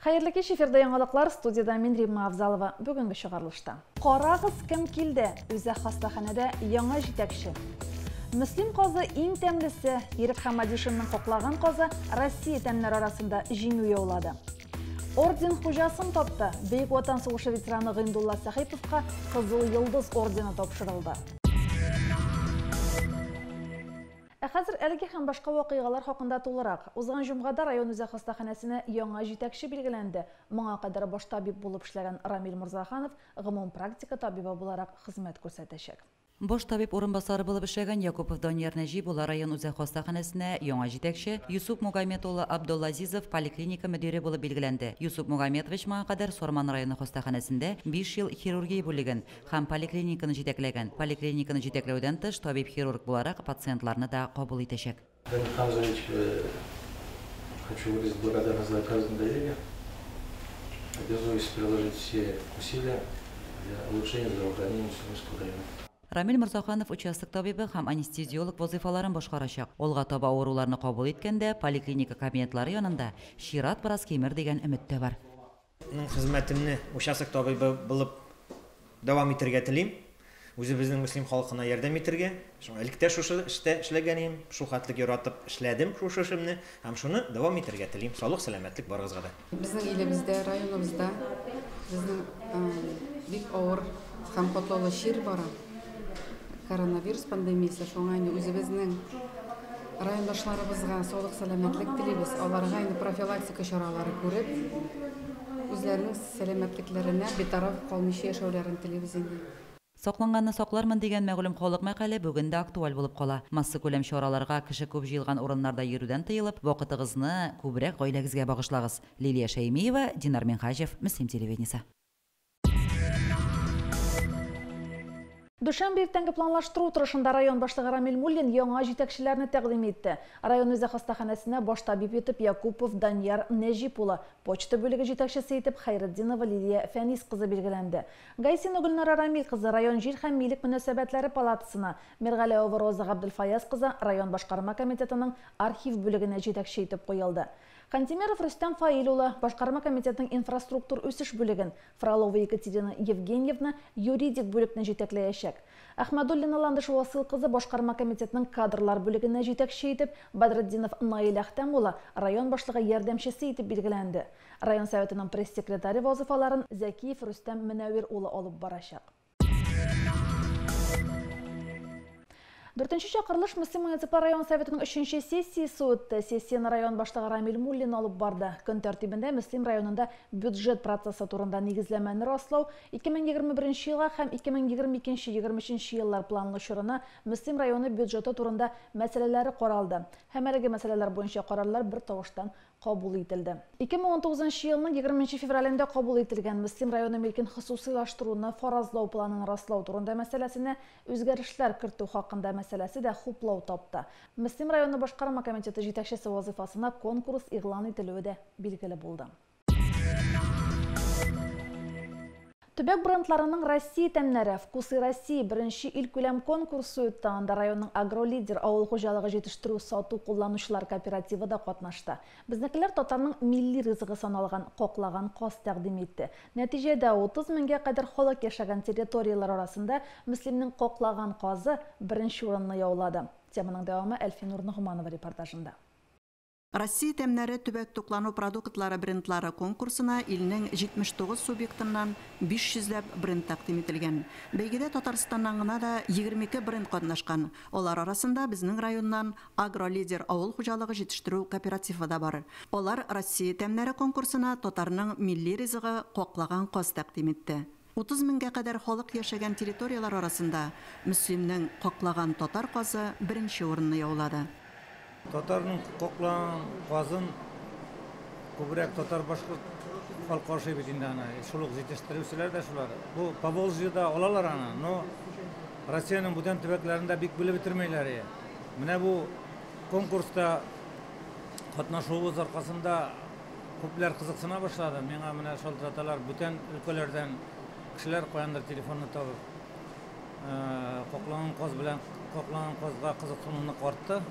Хәерле кич, эфирда яңалыклар, студияда мин Римма Авзалова. Бүгенге чыгарылышта. Карагыз, кем килде? Үзәк хастаханәдә яңа җитәкче. Мөслим казы иң тәмлесе, Ирек Хамадишинның каклаган казы Россия тәмнәре арасында җиңү яулады. Орден хуҗасын тапты. Бөек Ватан сугышы ветераны Гыйндулла Сәхиповка Кызыл Йолдыз ордены тапшырылды. Ә хәзер әлеге һәм башка вакыйгалар хакында тулырак. Узган җомгада район үзәк хастаханәсенә яңа җитәкче билгеләнде. Моңа кадәр баш табиб булып эшләгән Рамил Морзаханов гомум практика табибы буларак хезмәт күрсәтәчәк. Баш табиб урынбасары булып эшләгән Якупов Данияр Нәҗип улы район үзәк хастаханәсенә яңа җитәкче, Юсуп Мугамет улы Абдуллазизов поликлиника мөдире булып билгеләнде. Юсуп Мугаметович моңа кадәр Сарман районы хастаханәсендә 5 ел хирургия бүлеген һәм поликлиниканы җитәкләгән. Поликлиниканы җитәкләүдән тыш, табиб-хирург буларак пациентларны да кабул итәчәк. Дамир Хамзович, хочу выразить благодарность за оказанное доверие. Обязуюсь приложить все усилия для улучшения здравоохранения Муслимского района. Рамил Морзаханов участок табибы һәм анестезиолог вазифаларын башкарачак. Алга таба авыруларны кабул иткәндә поликлиника кабинетлары янында чират бераз кимер дигән өмет тә бар. Минем хезмәтемне участок табибы булып дәвам итәргә телим. Үзебезнең мөслим халкына ярдәм итәргә. Шуңа элек тә шушы эштә эшләгән идем, шул хәтлек яратып эшләдем шушы эшемне һәм шуны дәвам итәргә телим. Саулык, сәламәтлек барыгызга да. Безнең илебездә, районыбызда безнең бик авыр һәм катлаулы чир бара. Коронавирус пандемиясе, шуңа инде үзебезнең райондашларыбызга саулык, сәламәтлек телибез. Аларга инде профилактика чаралары күреп, үзләренең сәламәтлекләренә битараф калмыйча яшәүләрен телибез инде. Сакланганны саклармын дигән мәгълүм халык мәкале бүген дә актуаль булып кала. Массакүләм чараларга кеше күп җыелган урыннарда йөрүдән тыелып, вакытыгызны күбрәк гаиләгезгә багышлагыз. Лилия Шәймиева, Динар Минһаҗев, Мөслим телевидениесе. Дүшәмбе иртәнге планлаштыру утырышында район башлыгы Рамил Муллин яңа җитәкчеләрне тәкъдим итте. Район үзәк хастаханәсенә баш табиб итеп Якупов Данияр Нәҗип улы, почта бүлеге җитәкчесе итеп Хәйретдинова Лилия Фәнис кызы билгеләнде. Гайсина Гөлнара Рамил кызы район җир һәм милек мөнәсәбәтләре палатасына, Миргаләева Роза Габделфаяз кызы район башкарма комитетының архив бүлегенә җитәкче итеп куелды. Хантимеров Рөстәм Фаил улы башкарма комитетының инфраструктур үсеш бүлеген, Фролова Екатерина Евгеньевна юридик бүлекне җитәкләячәк. Әхмәдуллина Ландыш Васил кызы башкарма комитетының кадрлар бүлегенә җитәкче итеп, Бәдретдинов Наил Әхтәм улы район башлыгы ярдәмчесе итеп билгеләнде. Район советының пресс-секретаре вазифаларын Зәкиев Рөстәм Мөнәвир улы алып барачак. Дүртенче чакырылыш Мөслим муниципаль район советының өченче сессиясе үтте. Сессияне район башлыгы Рамил Муллин алып барды. Көн тәртибендә Мөслим районында бюджет процессы турында нигезләмәне раслау, 2021 елга һәм 2022-2023 еллар планлы чорына Мөслим районы бюджеты турында мәсьәләләре каралды. Һәм әлеге мәсьәләләр буенча карарлар бер тавыштан кабул ителде. 2019 елның 20 февралендә кабул ителгән Мөслим районы милкен хосусыйлаштыруны фаразлау планын раслау турында мәсьәләсенә үзгәрешләр кертү хакында мәсьәләсе дә хуплау тапты. Мөслим районы башкарма комитеты җитәкчесе вазифасына конкурс игълан ителүе дә билгеле булды. Төбәк брендларының Россия тәмнәре «Вкусы России» беренче илкүләм конкурсы үтте. Анда районның «Агролидер» авыл хуҗалыгы җитештерү сату кулланучылар кооперативы да катнашты. Безнекеләр татарның милли ризыгы саналган каклаган каз тәкъдим итте. Нәтиҗәдә 30 меңгә кадәр халык яшәгән территорияләр арасында Мөслимнең каклаган казы беренче урынны яулады. Теманың дәвамы Әлфинур Ногманова репортажында. Россия тәмнәре төбәк туклану продуктлары брендлары конкурсына илнең 79 субъектыннан 500 ләп бренд тәкъдим ителгән. Бәйгедә Татарстаннан гына да 22 бренд катнашкан. Алар арасында безнең районнан Агролидер авыл хуҗалыгы җитештерү кооперативы да бар. Алар Россия тәмнәре конкурсына татарның милли ризыгы каклаган каз тәкъдим итте. 30 меңгә кадәр халык яшәгән территорияләр арасында Мөслимнең каклаган татар казы беренче урынны яулады. Татарның каклаган казын күбрәк татар-башкорт халкы ашый бит инде аны. Шул ук җитештерүчеләр дә шулар. Бу Поволжьеда алалар аны, но Россиянең бүтән төбәкләрендә бик белеп бетермәйләр. Менә бу конкурста катнашуыбыз аркасында күпләр кызыксына башлады. Миңа менә шалтыраталар бүтән өлкәләрдән кешеләр каяндыр телефонны табып, каклаган каз белән каклаган казга кызыксынуны артты.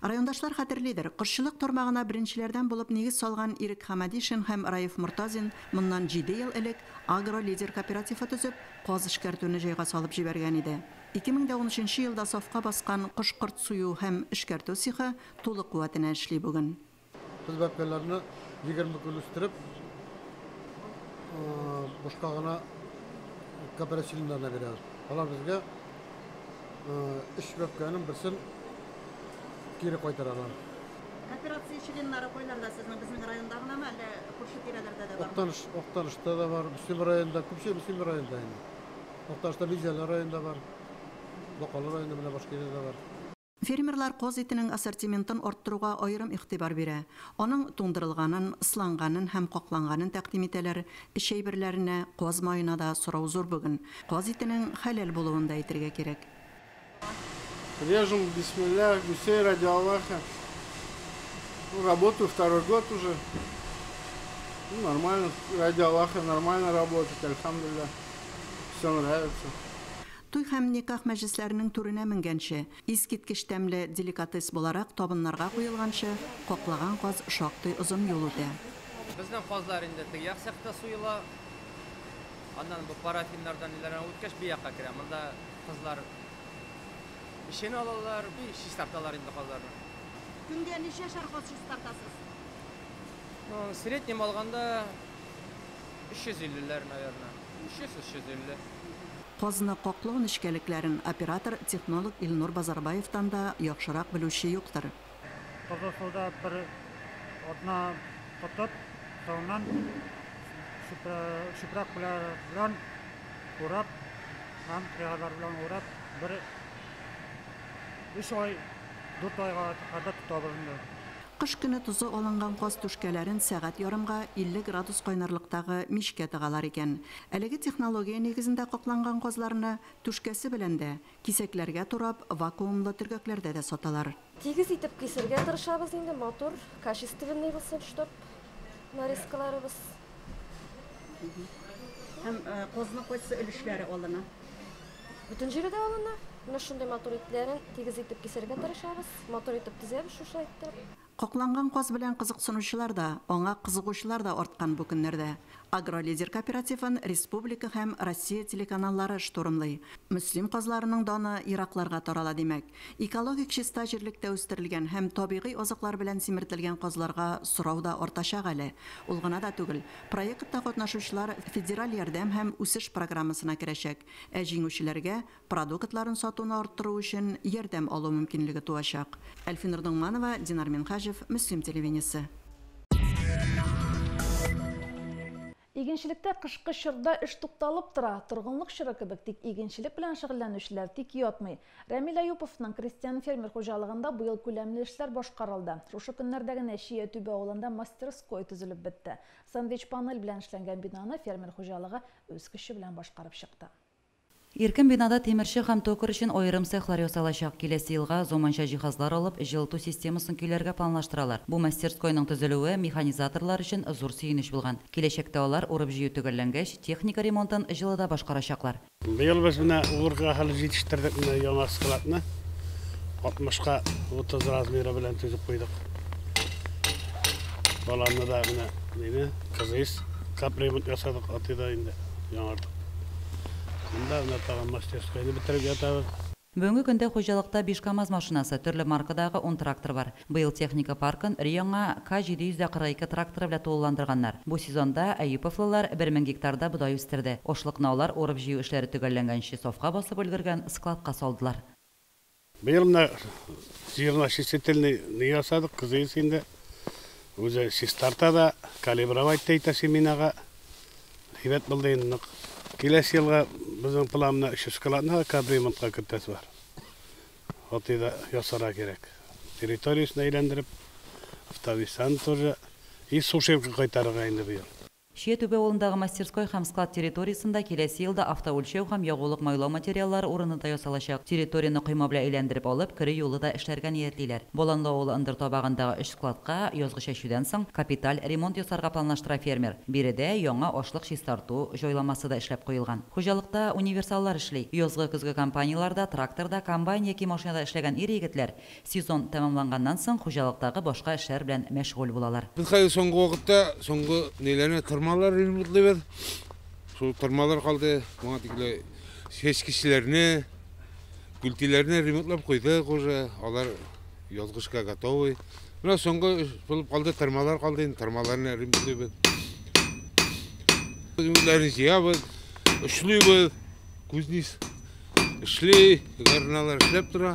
Райондашлар хәтерлидер, кошчылык тармагына беренчеләрдән булып нигез салган Ирек Хамадишин һәм Раиф Мортазин моннан 7 ел элек Агро-лидер кооперативы төзеп, каз эшкәртүне җайга салып җибәргән иде. 2013 елда сафка баскан кош-корт сую һәм эшкәртү цехы тулы куәтенә эшли бүген. Без бәбкәләрне 20 көн үстереп, бушка гына кооператив членнарына бирәбез. Алар безгә 3 бәбкәнең берсен кире кайтаралар. Кооперация членнары кайларда сезнең, безнең районда гынамы, әллә күрше тирәләрдә дә бармы? Актанышта да бар, Мөслим районында, күпчелек Мөслим районында инде. Актанышта Минзәлә районында бар, Бакалы районында, менә башка җирдә дә бар. Фермерлар каз итенең ассортиментын арттыруга аерым игътибар бирә. Аның туңдырылганын, ысланганын һәм какланганын тәкъдим итәләр. Эч әйберләренә, каз маена да сорау зур бүген. Каз итенең хәләл булуын да әйтергә кирәк. Режем, бисмилля, гусей ради Аллаха. Ну, работаю второй год уже. Ну, нормально, ради Аллаха нормально работать, альхамдулилля. Все нравится. Туй һәм никах мәҗлесләренең түренә менгәнче, искиткеч тәмле деликатес буларак табыннарга куелганчы, каклаган каз шактый озын юл үтә. Безнең казлар инде теге як цехта суела. Аннан бу парафиннардан ниләрдән үткәч бу якка керә. Монда кызлар эшен алалар, би чистарталар инде казларны. Көнгә ничә шар каз чистартасыз? Ну, среднем алганда 350-ләр, наверное. 300-350. Казны каклау нечкәлекләрен оператор технолог Илнур Базарбаевтан да яхшырак белүче юктыр. Таза суда бер атна тотып, соңыннан чүпрәк белән урап һәм кыярлар белән урап бер 3 ай, 4 айга кадәр тотабыз инде. Кыш көне тузы алынган каз түшкәләрен сәгать ярымга 50 градус кайнарлыктагы мичкә тыгалар икән. Әлеге технология нигезендә какланган казларны түшкәсе белән дә кисәкләргә турап вакуумлы төргәкләрдә дә саталар. Тигез итеп кисергә тырышабыз инде, матур, качественный булсын, чтоб нарезкаларыбыз. Һәм казның кайсы өлешләре алына? Бөтен җире дә алына. Менә шундый матур итләрен тигез итеп кисергә тырышабыз, матур итеп тезәбез шушылай итеп. Какланган каз белән кызыксынучылар да, аңа кызыгучылар да арткан бу көннәрдә. Агролидер кооперативын республика һәм Россия телеканаллары штурмлый. Мөслим казларының даны еракларга тарала димәк. Экологик чиста җирлектә үстерелгән һәм табигый азыклар белән симертелгән казларга сорау да артачак әле. Ул гына да түгел, проектта катнашучылар федераль ярдәм һәм үсеш программасына керәчәк. Ә җиңүчеләргә продуктларын сатуны арттыру өчен ярдәм алу мөмкинлеге туачак. Әлфинур Дыңманова, Динар Минхаҗев, Мөслим телевидениесе. Игенчелектә кышкы чорда эш тукталып тора, торгынлык чоры кебек, тик игенчелек белән шөгыльләнүчеләр тик ятмый. Рамил Аюповның крестьян фермер хуҗалыгында быел күләмле эшләр башкарылды. Шушы көннәрдә генә Чия Түбә авылында мастерской төзелеп бетте. Сандвич панель белән эшләнгән бинаны фермер хуҗалыгы үз көче белән башкарып чыкты. Иркен бинада темирче һәм токарь өчен аерым цехлар ясалачак. Киләсе елга заманча җиһазлар алып, җылыту системасын көйләргә планлаштыралар. Бу мастерскойның төзелүе механизаторлар өчен зур сөенеч булган. Киләчәктә алар урып-җыю төгәлләнгәч, техника ремонтын җылыда башкарачаклар. Быел без менә урга хәл җитештердек менә яңа складны. 60-ка 30 размеры белән төзеп куйдык. Баланы да менә нене, кызыз, капремонт ясадык, атыда инде яңардык. Монда менә тагын мастерскойны бетереп ятабыз. Бүгенге көндә хуҗалыкта 5 КАМАЗ машинасы, төрле маркадагы 10 трактор бар. Быел техника паркын өр-яңа К742 тракторы белән тулыландырганнар. Бу сезонда Әюповлылар 1000 гектарда бодай үстерде. Ашлыкны алар урып-җыю эшләре төгәлләнгәнче сафка басып өлгергән складка салдылар. Быел менә зерночистительный ни ясадык, кызыйс инде. Үзе чистарта да, калибровать та итә семенага. Әйбәт булды инде нык. Киләсе елга безнең планны 3 складны капремонтка кертәсе бар. Атыда ясарга кирәк. Территориясен әйләндереп, автовисан тоже и сушилка кайтарырга инде быел. Чия Түбә авылындагы мастерской һәм склад территориясендә киләсе елда автоүлчәү һәм ягулык майлау материаллары урыны да ясалачак. Территорияне койма белән әйләндереп алып, керү юлы да эшләргә ниятлиләр. Баланлы авылы ындыр табагындагы өч складка язгы чәчүдән соң капиталь ремонт ясарга планлаштыра фермер. Биредә яңа ашлык чистарту җайламасы да эшләп куелган. Хуҗалыкта универсаллар эшли. Язгы-көзге кампанияләрдә тракторда, комбайн яки машинада эшләгән ир-егетләр сезон тәмамланганнан соң хуҗалыктагы башка эшләр белән мәшгуль булалар. Без хәзер соңгы вакытта соңгы ниләрне тырмалар ремонтлыйбыз. Шул тырмалар калды. Моңа тикле чәчкечләрне, күлтиләрне ремонтлап куйдык уже. Алар язгы эшкә готовый. Менә соңгы эш булып калды, тырмалар калды инде, тырмаларны ремонтлыйбыз. Үзләрен җыябыз, очлыйбыз. Кузнец эшли, горналар эшләп тора.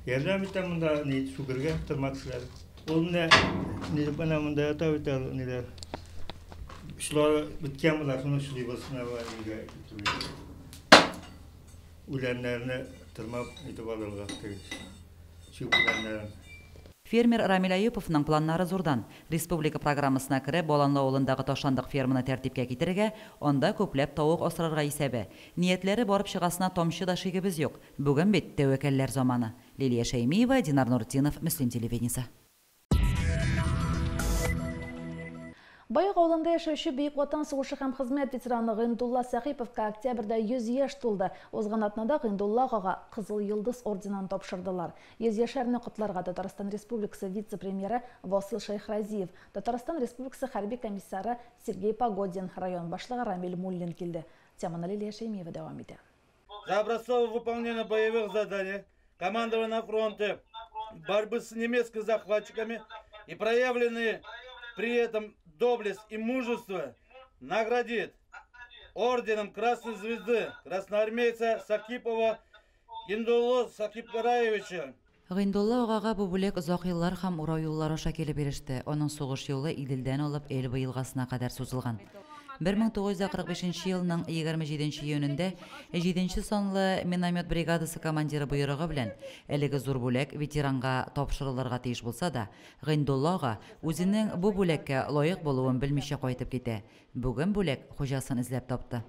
Ярдәм итә монда ни сүгергә тырма тешләре. Ул менә ни менә монда ята бит әле ниләр. Очлары беткән болар, шуны очлыйбыз менә бу нигә. Үләннәрне тырмап итеп алырга теге чүп үләннәрен. Фермер Рамил Әюповның планнары зурдан. Республика программасына кереп, Баланлы авылындагы ташландык ферманы тәртипкә китерергә, анда күпләп тавык асрарга исәбе. Ниятләре барып чыгасына тамчы да шигебез юк. Бүген бит тәвәккәлләр заманы. Лилия Шәймиева, Динар Нуртдинов, Мөслим телевидениесе. Баек авылында яшәүче Бөек Ватан сугышы һәм хезмәт ветераны Гыйндулла Сәхиповка октябрьдә 100 яшь тулды. Узган атнада Гыйндулла агага Кызыл Йолдыз орденын тапшырдылар. 100 яшәрне котларга Татарстан Республикасы вице-премьеры Васил Шәйхразиев, Татарстан Республикасы хәрби комиссары Сергей Погодин, район башлыгы Рамил Муллин килде. Теманы Лилия Шәймиева дәвам итә. За образцово выполнение боевых заданий командование на фронте, борьбы с немецкими захватчиками и проявленные при этом доблесть и мужество наградит орденом Красной Звезды красноармейца Сакипова Гиндулло Сакипгараевича. Гыйндулла агага бу бүләк озак еллар һәм урау юллар аша килеп иреште. Аның сугыш юлы Иделдән алып Эльба елгасына кадәр сузылган. 1945 елның 27 июнендә 7 санлы миномет бригадасы командиры боерыгы белән әлеге зур бүләк ветеранга тапшырылырга тиеш булса да, Гыйндулла ага үзенең бу бүләккә лаек булуын белмичә кайтып китә. Бүген бүләк хуҗасын эзләп тапты.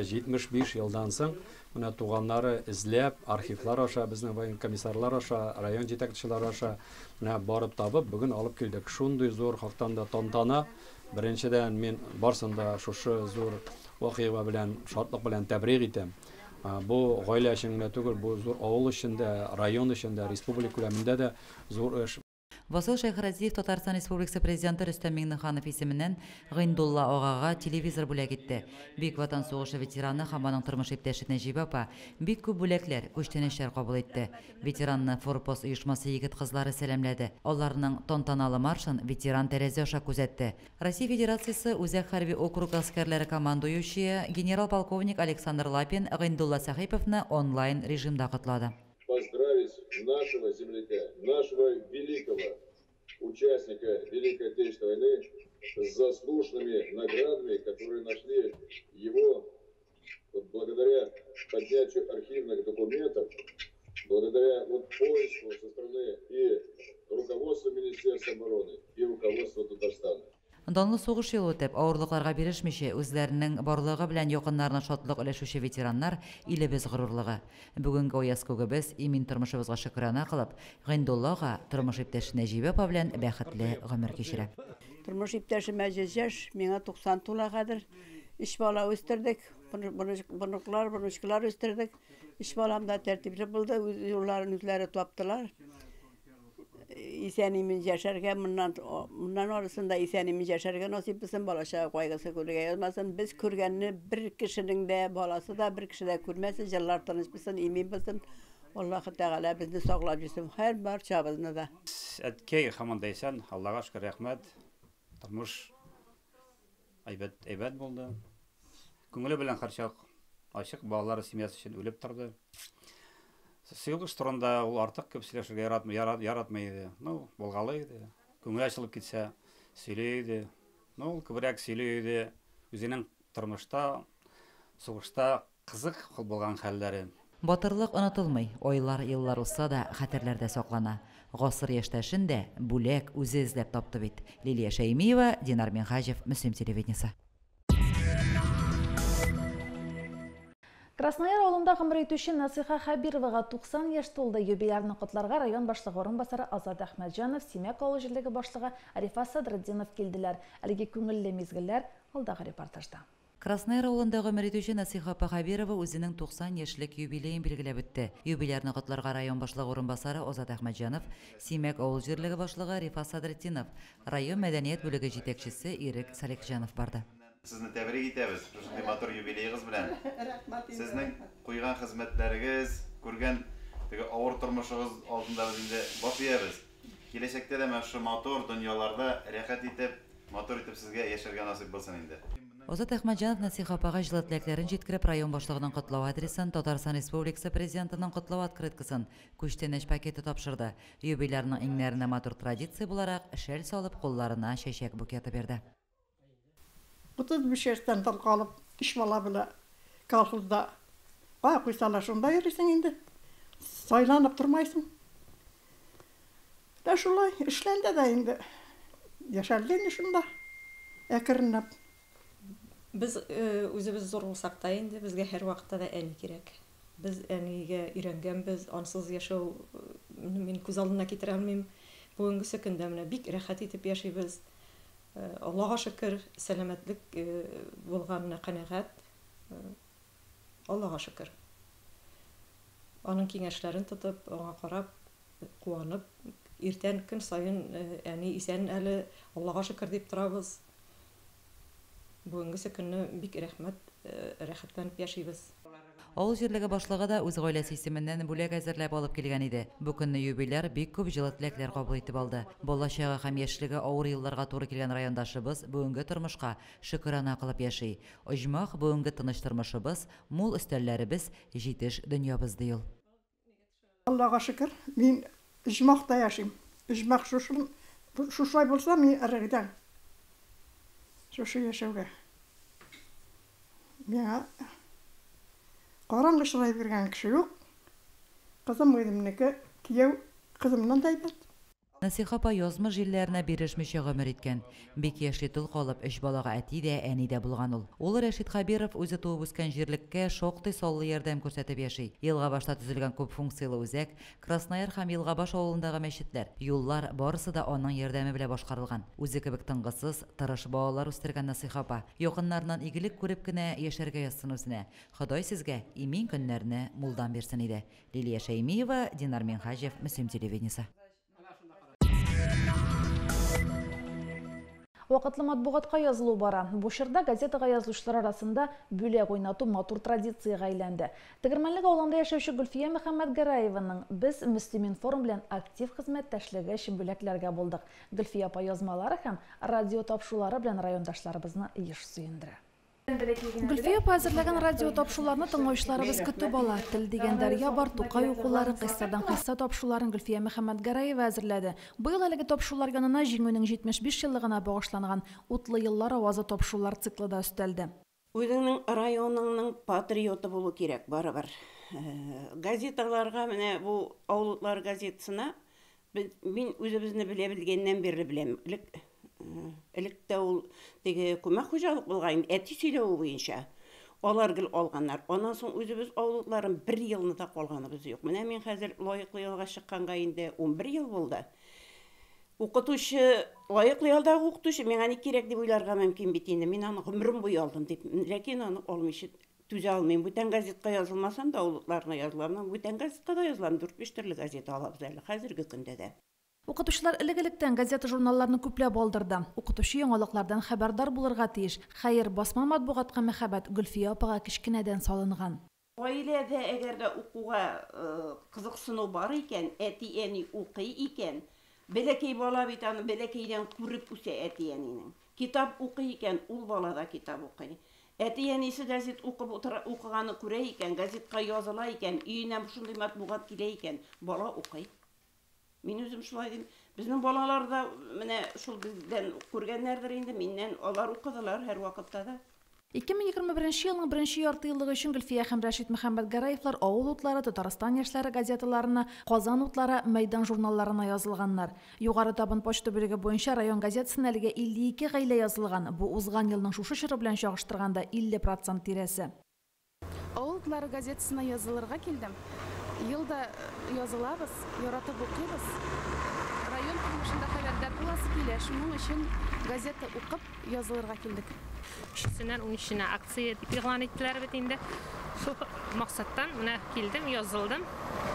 75 елдан соң менә туганнары эзләп, архивлар аша, безнең воен комиссарлар аша, район җитәкчеләре аша менә барып табып, бүген алып килдек. Шундый зур хактан да тантана. Беренчедән мин барсын да шушы зур вакыйга белән, шатлык белән тәбрик итәм. Бу гаилә өчен генә түгел, бу зур авыл өчен дә, район өчен дә, республика күләмендә дә зур эш. Васил Шәйхразиев Татарстан Республикасы президенты Рөстәм Миңнеханов исеменнән Гыйндулла агага телевизор бүләк итте. Бөек Ватан сугышы ветераны һәм аның тормыш иптәше Нәҗибә апа бик күп бүләкләр, күчтәнәчләр кабул итте. Ветеранны Форпост оешмасы егет-кызлары сәламләде. Аларның тантаналы маршын ветеран тәрәзә аша күзәтте. Россия Федерациясе Үзәк хәрби округ гаскәрләре командующие генерал-полковник Александр Лапин Гыйндулла Сәхиповны онлайн режимда котлады. Поздравить нашего земляка, нашего великого участника Великой Отечественной войны с заслуженными наградами, которые нашли его благодаря поднятию архивных документов, благодаря поиску со стороны и руководства Министерства обороны, и руководства Татарстана. Данлы сугыш юлы үтеп, авырлыкларга бирешмичә, үзләренең барлыгы белән якыннарына шатлык өләшүче ветераннар илебез горурлыгы. Бүгенге аяз күгебез имин тормышыбызга шөкрана кылып, Гыйндулла ага тормыш иптәше Нәҗибә апа белән бәхетле гомер кичерә. Тормыш иптәшемә 100 яшь, миңа 90 тула хәзер. 3 бала үстердек, внуклар, внучкалар үстердек. 3 балам да тәртипле булды, үз юлларын үзләре таптылар. Исән-имин яшәргә, моннан арысында исән-имин яшәргә насыйп булсын, бала-чага кайгысы күрергә язмасын. Без күргәнне бер кешенең дә баласы да, бер кеше дә күрмәсен, җыллар тыныч булсын, имин булсын. Аллаһы Тәгалә безне саклап йөрсен, һәр барчабызны да. Әткәй һаман да исән, Аллага шөкер, рәхмәт. Тормыш әйбәт булды. Күңеле белән һәрчак ачык, балалары семьясы өчен үлеп торды. Сугыш турында ул артык күп сөйләшергә яратмый иде. Ну, булгалы иде. Күңеле ачылып китсә, сөйли иде. Ну, ул күбрәк сөйли иде. Үзенең тормышта, сугышта кызык булган хәлләре. Батырлык онытылмый. Айлар, еллар узса да хәтерләрдә саклана. Гасыр яшьтәшен дә бүләк үзе эзләп тапты бит. Лилия Шәймиева, Динар Минһаҗев, Мөслим телевидениесе. Краснояр авылында гомер итүче Насыйха Хәбировага 90 яшь тулды. Юбилярны котларга район башлыгы урынбасары Азат Әхмәтҗанов, Симәк авыл җирлеге башлыгы Рифат Садретдинов килделәр. Әлеге күңелле мизгелләр алдагы репортажда. Краснояр авылында гомер итүче Насыйха апа Хәбирова үзенең 90 яшьлек юбилеен билгеләп үтте. Юбилярны котларга район башлыгы урынбасары Азат Әхмәтҗанов, Симәк авыл җирлеге башлыгы Рифат Садретдинов, район мәдәният бүлеге җитәкчесе Ирек Салихҗанов барды. Сезне тәбрик итәбез шушындый матур юбилеегыз белән. Сезнең куйган хезмәтләрегез, күргән теге авыр тормышыгыз алдында без инде баш иябез. Киләчәктә дә менә шушы матур дөньяларда рәхәт итеп, матур итеп сезгә яшәргә насыйп булсын инде. Азат Әхмәтҗанов Насыйха апага җылы теләкләрен җиткереп, район башлыгының котлау адресын, Татарстан Республикасы Президентының котлау открыткасын, күчтәнәч пакеты тапшырды. Юбилярның иңнәренә матур традиция буларак, шәл салып, кулларына чәчәк букеты бирде. 35 яшьтән тол калып, өч бала белән колхозда кая куйсалар, шунда йөрисең инде. Сайланып тормайсың. Дә шулай эшләнде дә инде. Яшәлде инде шунда. Әкренләп. Без үзебез зур булсак та инде, безгә һәрвакытта да әни кирәк. Без әнигә өйрәнгәнбез, ансыз яшәү мин күз алдына китерә алмыйм. Бүгенгесе көндә менә бик рәхәт итеп яшибез. Аллага шөкер, сәламәтлек булганына канәгать. Аллага шөкер. Аның киңәшләрен тотып, аңа карап, куанып, иртән көн саен әни исән әле, Аллага шөкер дип торабыз. Бүгенгесе көнне бик рәхмәт, рәхәтләнеп яшибез. Авыл җирлеге башлыгы да үз гаиләсе исеменнән бүләк әзерләп алып килгән иде. Бу көнне юбиляр бик күп җылы теләкләр кабул итеп алды. Балачагы һәм яшьлеге авыр елларга туры килгән райондашыбыз бүгенге тормышка шөкерана кылып яши. Оҗмах бүгенге тыныч тормышыбыз, мул өстәлләребез, җитеш дөньябыз, ди ул. Аллага шөкер, мин оҗмахта яшим. Оҗмах шушылай булса, мин рәгдән. Шушы яшәүгә. Миңа караңгы чырай биргән кеше юк. Кызым үземнеке, кияү кызымнан да әйбәт. Насыйха апа язмыш җилләренә бирешмичә гомер иткән. Бик яшьли тол калып, өч балага әти дә, әни дә булган ул. Улы Рәшит Хәбиров үзе туып үскән җирлеккә шактый саллы ярдәм күрсәтеп яши. Елгабашта төзелгән күп функцияле үзәк, Краснояр һәм Елгабаш авылындагы мәчетләр, юллар барысы да аның ярдәме белән башкарылган. Үзе кебек тынгысыз, тырыш балалар үстергән Насыйха апа. Якыннарыннан игелек күреп кенә яшәргә язсын үзенә. Ходай сезгә имин көннәрне мулдан бирсен иде. Лилия Шәймиева, Динар Минһаҗев, Мөслим телевидениесе. Вакытлы матбугатка язылу бара. Бу чорда газетага язылучылар арасында бүләк уйнату матур традициягә әйләнде. Тегермәнлек авылында яшәүче Гөлфия Мөхәммәтгәрәеваның без Мөслим-информ белән актив хезмәттәшлеге өчен бүләкләргә булдык. Гөлфия апа язмалары һәм радио тапшырулары белән райондашларыбызны еш сөендерә. Гөлфия апа әзерләгән радио тапшыруларны тыңлаучыларыбыз көтеп ала. Тел дигән дәрья бар, Тукай укулары, кыйссадан кыйсса тапшыруларын Гөлфия Мөхәммәтгәрәева әзерләде. Быел әлеге тапшырулар янына Җиңүнең 75 еллыгына багышланган Утлы еллар авазы тапшырулар циклы да өстәлде. Үзеңнең районыңның патриоты булу кирәк барыбер. Газеталарга менә бу Авыл утлары газетасына мин үзебезне белә белгәннән бирле беләм. Элек тә ул теге күмәк хуҗалык булган, әти сөйләве буенча алар гел алганнар. Аннан соң үзебез авыл утларын бер елны да калганыбыз юк. Менә мин хәзер лаеклы ялга чыкканга инде 11 ел булды. Укытучы, лаеклы ялдагы укытучы миңа ни кирәк дип уйларга мөмкин бит инде. Мин аны гомерем буе алдым дип. Ләкин аны алмыйча түзә алмыйм. Бүтән газетка язылмасам да авыл утларына язылам. Бүтән газетка да язылам. 4-5 төрле газета алабыз әле хәзерге көндә дә. Укытучылар элек-электән газета-журналларны күпләп алдырды. Укытучы яңалыклардан хәбәрдар булырга тиеш. Хәер, басма матбугатка мәхәббәт Гөлфия апага кечкенәдән салынган. Гаиләдә әгәр дә укуга кызыксыну бар икән, әти-әни укый икән, бәләкәй бала бит аны бәләкәйдән күреп үсә әти-әнинең. Китап укый икән, ул бала да китап укый. Әти-әнисе газет укып утыра, укыганы күрә икән, газетка языла икән, өенә шундый матбугат килә икән, бала укый. Мин үзем шулай дим. Безнең балалар да менә шул бездән күргәннәрдер инде, миннән алар укыдылар һәрвакытта да. 2021 елның беренче яртыеллыгы өчен Гөлфия һәм Рәшит Мөхәммәтгәрәевлар Авыл утлары, Татарстан яшьләре газеталарына, Казан утлары, Мәйдан журналларына язылганнар. Югары Табын почта бүлеге буенча район газетасына әлегә 52 гаилә язылган. Бу узган елның шушы чоры белән чагыштырганда 50 процент тирәсе. Авыл утлары газетасына язылырга килдем. Ел да язылабыз, яратып укыйбыз. Район тормышында хәбәрдар буласы килә, шуның өчен газета укып язылырга килдек. Өчесеннән унөченә акция дип игълан иттеләр бит инде. Шул максаттан менә килдем, язылдым.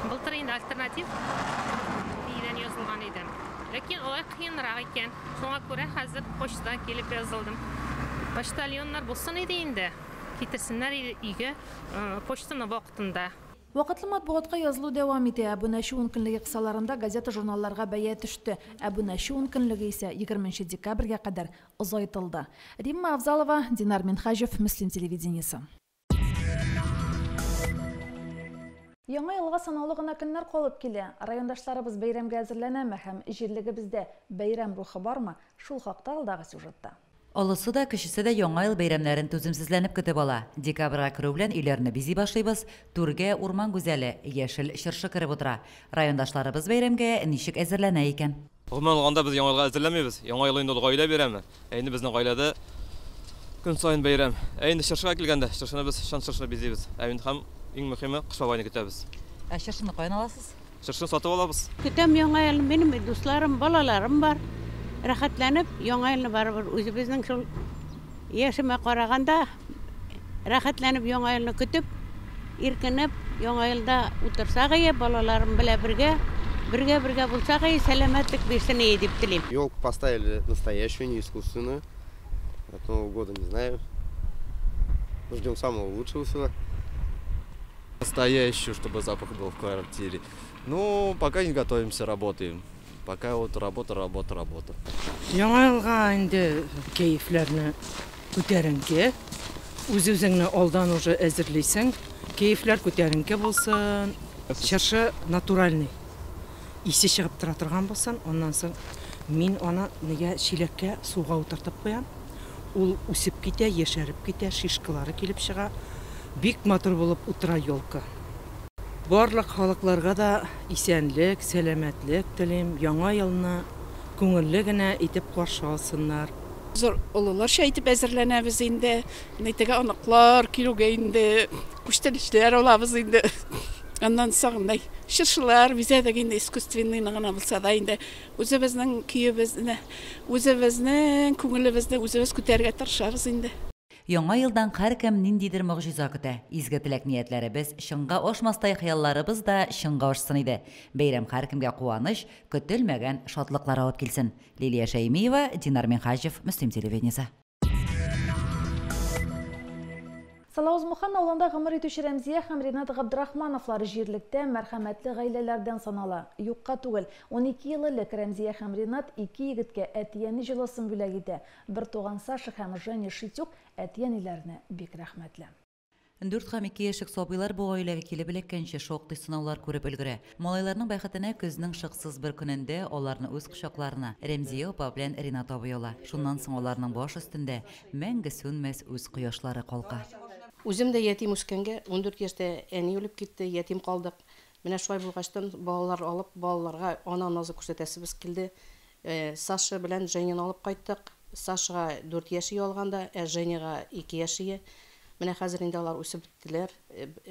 Былтыр инде альтернатив нидән язылган идем. Ләкин алай кыенрак икән. Шуңа күрә хәзер почтадан килеп язылдым. Почтальоннар булсын иде инде. Китерсеннәр иде өйгә почтаны вакытында. Вакытлы матбугатка язылу дәвам итә. Әбүнәче ункөнлеге кысаларында газета-журналларга бәя төште. Әбүнәче ункөнлеге исә 20 декабрьгә кадәр озайтылды. Римма Авзалова, Динар Минһаҗев, Мөслим телевидениесе. Яңа елга санаулы гына көннәр калып килә. Райондашларыбыз бәйрәмгә әзерләнәме һәм җирлегебездә бәйрәм рухы бармы? Шул хакта алдагы сюжетта. Олысы да, кечесе дә Яңа ел бәйрәмнәрен түземсезләнеп көтеп ала. Декабрьгә керү белән өйләрне бизи башлыйбыз. Түргә урман гүзәле, яшел чыршы кереп утыра. Райондашларыбыз бәйрәмгә ничек әзерләнә икән? Гомумән алганда без Яңа елга әзерләнмибез. Яңа ел инде ул гаилә бәйрәме. Ә инде безнең гаиләдә көн саен бәйрәм. Ә инде чыршыга килгәндә, чыршыны без чын чыршыны бизибез. Ә инде һәм иң мөһиме Кыш бабайны көтәбез. Ә чыршыны каян аласыз? Чыршыны сатып алабыз. Көтәм Яңа елны. Минем дусларым, балаларым бар. Рәхәтләнеп, Яңа елны барыбер үзебезнең шул яшемә караганда рәхәтләнеп Яңа елны көтеп, иркенеп, Яңа елда утырсак ие, балаларым белән бергә, бергә-бергә булсак ие, сәламәтлек бирсен ие дип телим. Елку поставили настоящую, не искусственную. От Нового года не знаю. Ждем самого лучшего всего. Настоящую, чтобы запах был в квартире. Ну, пока не готовимся, работаем. Пока вот работа, работа, работа. Яңа елга инде кәефләрне күтәренке. Үз-үзеңне алдан уже әзерлисең. Кәефләр күтәренке булсын. Чыршы натуральный. Исе чыгып тора торган булсын. Аннан соң мин аны нигә чиләккә суга утыртып куям. Ул үсеп китә, яшәреп китә, шишкалары килеп чыга. Бик матур булып утыра елка. Барлык халыкларга да исәнлек, сәламәтлек телим. Яңа елны күңелле генә итеп каршы алсыннар. Зур олыларча итеп әзерләнәбез инде. Нәтиҗә оныклар килүгә инде күчтәнәчләр алабыз инде. Аннан соң чыршылар бизәдек инде искусственный гына булса да инде үзебезнең көебезне, үзебезнең күңелебезне үзебез күтәрергә тырышабыз инде. Яңа елдан һәркем ниндидер могҗиза көтә. Изге теләк ниятләребез чынга ашмастай хыялларыбыз да чынга ашсын иде. Бәйрәм һәркемгә куаныч, көтелмәгән шатлыклар алып килсен. Лилия Шәймиева, Динар Минһаҗев, Мөслим телевидениесе. Салауз-Мухан авылында гомер итүче Рәмзия һәм Ринат Габдрахмановлар җирлектә мәрхәмәтле гаиләләрдән санала. Юкка түгел, 12 ел элек Рәмзия һәм Ринат ике егеткә әти-әни җылысын бүләк итә. Бер туган Саша һәм Женя Шитюк әти-әниләренә бик рәхмәтле. 4 һәм 2 яшьлек сабыйлар бу гаиләгә килеп эләккәнче шактый сынаулар күреп өлгерә. Малайларның бәхетенә көзнең шыксыз бер көнендә аларны үз кочакларына Рәмзия апа белән Ринат абый ала. Шуннан соң аларның баш өстендә мәңге сүнмәс үз кояшлары калка. Үзем дә ятим үскәнгә 14 яшьтә әни үлеп китте, ятим калдык. Менә шулай булгачтан балалар алып, балаларга ана назы күрсәтәсебез килде. Саша белән Женяны алып кайттык. Сашага 4 яше ялганда, ә Женяга 2 яше. Менә хәзер инде алар үсеп беттеләр.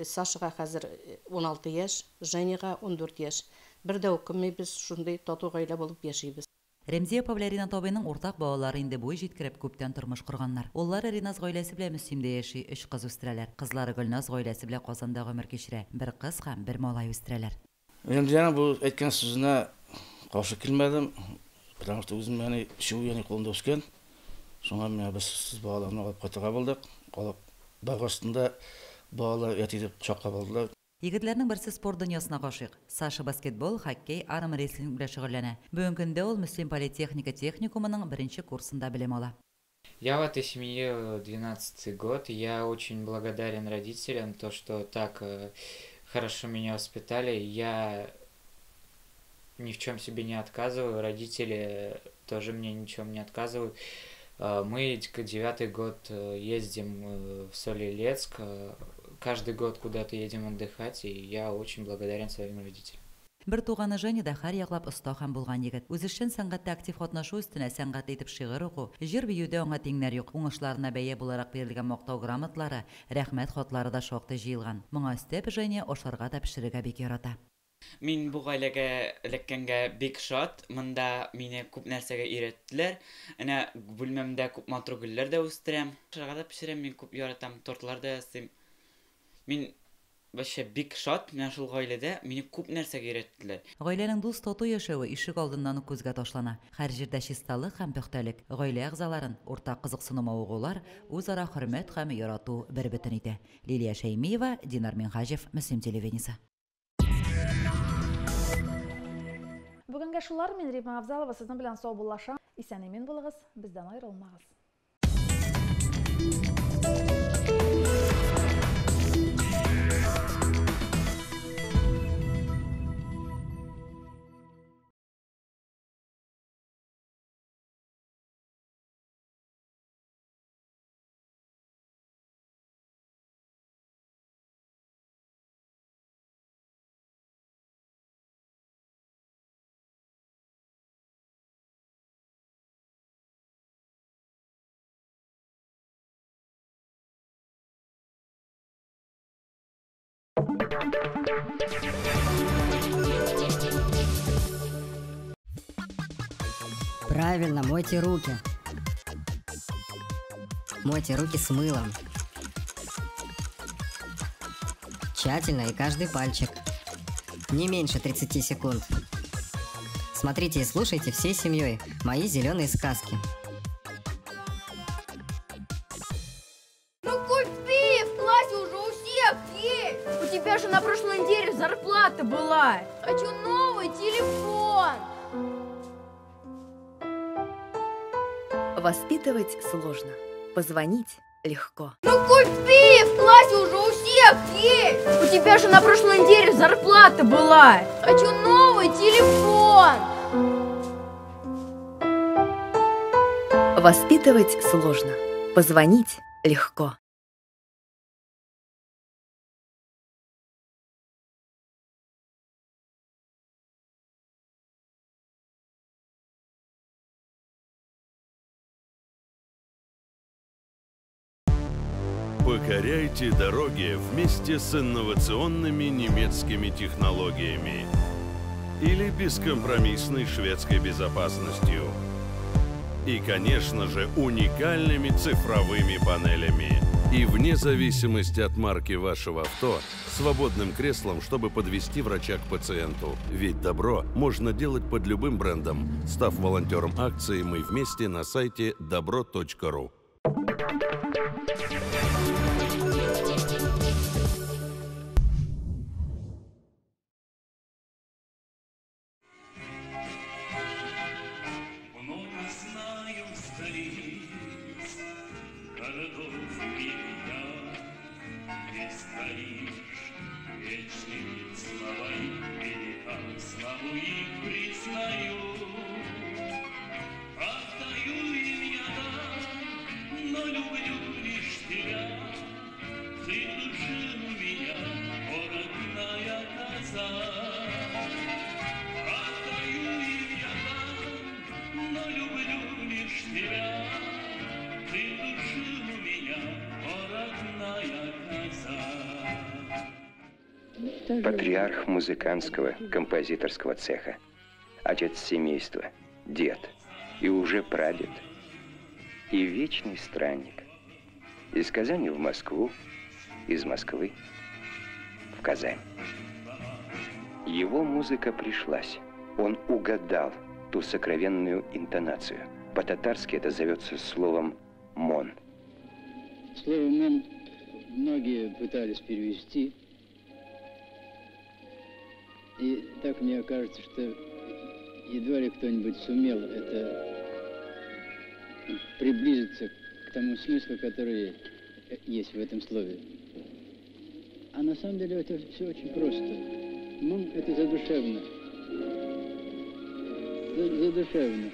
Сашага хәзер 16 яшь, Женяга 14 яшь. Бер дә үкенмибез, шундый тату гаилә булып яшибез. Рәмзия апа белән Ринат абыйның уртак балалары инде буй җиткереп күптән тормыш корганнар. Уллары Риназ гаиләсе белән Мөслимдә яши, 3 кыз үстерәләр. Кызлары Гөлназ гаиләсе белән Казанда гомер кичерә. Бер кыз һәм бер малай үстерәләр. Рәмзиянең бу әйткән сүзенә каршы килмәдем, потому что үзем яни чү яни кулында үскән. Шуңа менә без сүз балаларны алып кайтырга булдык. Алып барганда балалар әти дип кочаклап алдылар. Егетләрнең берсе спорт дөньясына гашыйк. Саша баскетбол, хоккей, армрестлинг белән шөгыльләнә. Бүгенге көндә ул Мөслим политехника техникумының беренче курсында белем ала. Я в этой семье 12-й год. Я очень благодарен родителям, то, что так хорошо меня воспитали. Я ни в чем себе не отказываю, родители тоже мне ничем не отказывают. Мы 9-й год ездим в Соль-Илецк, каждый год куда-то едем отдыхать, и я очень благодарен своим родителям. Бер туганы Женя да һәр яклап оста һәм булган егет. Үзешчән сәнгатьтә актив катнашу өстенә сәнгатьле итеп шигырь уку, җыр биюдә аңа тиңнәр юк. Уңышларына бәя буларак бирелгән мактау грамоталары, рәхмәт хатлары да шактый җыелган. Моңа өстәп Женя ашарга да пешерергә бик ярата. Мин бу гаиләгә эләккәнгә бик шат. Монда мине күп нәрсәгә өйрәттеләр. Әнә бүлмәмдә күп матур гөлләр дә үстерәм. Ашарга да пешерәм, мин күп яратам, тортлар да ясыйм. Мин вообще бик шат, менә шул гаиләдә мине күп нәрсәгә өйрәттеләр. Гаиләнең дус тату яшәве ишек алдыннан ук күзгә ташлана. Һәр җирдә чисталык һәм пөхтәлек, гаилә әгъзаларын уртак кызыксыну мавыгулар, үзара хөрмәт һәм ярату бер бөтен итә. Лилия Шәймиева, Динар Минһаҗев, Мөслим телевидениесе. Бүгенгә шулар, мин Рима Авзалова сезнең белән саубуллашам. Исән-имин булыгыз, бездән аерылмагыз. Правильно, мойте руки. Мойте руки с мылом. Тщательно и каждый пальчик. Не меньше 30 секунд. Смотрите и слушайте всей семьей мои зеленые сказки. Ну купи, в классе уже у всех есть. У тебя же на прошлой неделе зарплата была. Хочу новый телефон. Воспитывать сложно, позвонить легко. Ну купи, в классе уже у всех есть. У тебя же на прошлой неделе зарплата была. Хочу новый телефон. Воспитывать сложно, позвонить легко. Покоряйте дороги вместе с инновационными немецкими технологиями или бескомпромиссной шведской безопасностью. И, конечно же, уникальными цифровыми панелями. И вне зависимости от марки вашего авто, свободным креслом, чтобы подвести врача к пациенту. Ведь добро можно делать под любым брендом. Став волонтером акции «Мы вместе» на сайте dobro.ru. Патриарх музыкантского композиторского цеха, отец семейства, дед и уже прадед, и вечный странник. Из Казани в Москву, из Москвы в Казань. Его музыка пришлась, он угадал ту сокровенную интонацию. По-татарски это зовется словом «мон». Слово «мон» многие пытались перевести. И так мне кажется, что едва ли кто-нибудь сумел это приблизиться к тому смыслу, который есть в этом слове. А на самом деле это все очень просто. Мон – это задушевно. Задушевно.